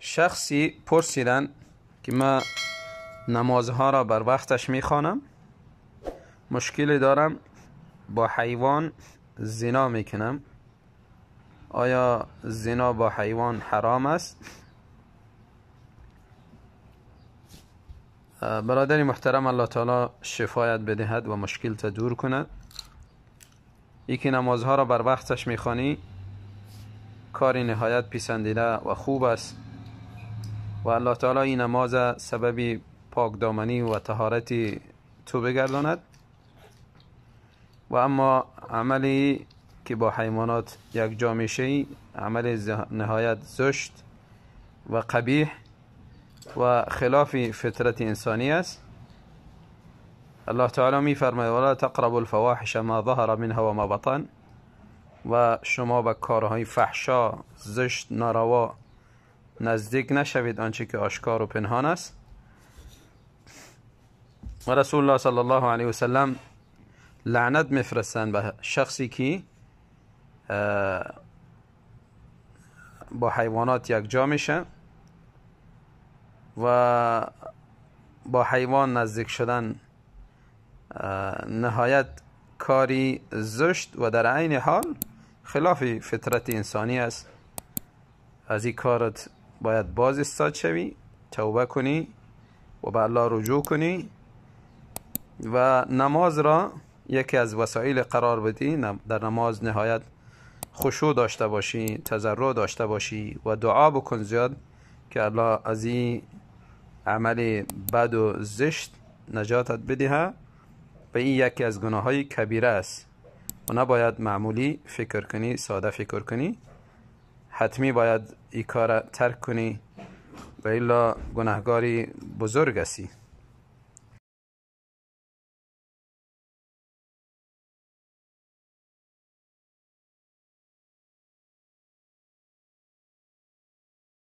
شخصی پرسیدن که من نمازها را بر وقتش میخوانم، مشکلی دارم، با حیوان زنا میکنم، آیا زنا با حیوان حرام است؟ برادر محترم، الله تعالی شفایت بدهد و مشکل تا دور کند. یکی نمازها را بر وقتش میخوانی کاری نهایت پسندیده و خوب است و الله تعالی این نماز سبب پاک دامنی و طهارت تو بگرداند. و اما عملی که با حیوانات یک جا میشی عمل نهایت زشت و قبیح و خلاف فطرت انسانی است. الله تعالی می فرماید ولا تقربوا الفواحش ما ظهر منها و ما بطن، و شما به کارهای فحشا، زشت، ناروا نزدیک نشوید، آنچه که آشکار و پنهان است. و رسول الله صلی الله علیه و سلم لعنت میفرستند به شخصی که با حیوانات یک جا میشه و با حیوان نزدیک شدن نهایت کاری زشت و در عین حال خلاف فطرت انسانی است. از این کارت باید باز ایستاد شوی، توبه کنی و به الله رجوع کنی و نماز را یکی از وسایل قرار بدی. در نماز نهایت خشوع داشته باشی، تضرع داشته باشی و دعا بکن زیاد که الله از این عمل بد و زشت نجاتت بدهد. و این یکی از گناه های کبیره است و نباید معمولی فکر کنی، ساده فکر کنی، حتمی باید این کار ترک کنی و الا گناهگاری بزرگ هستی.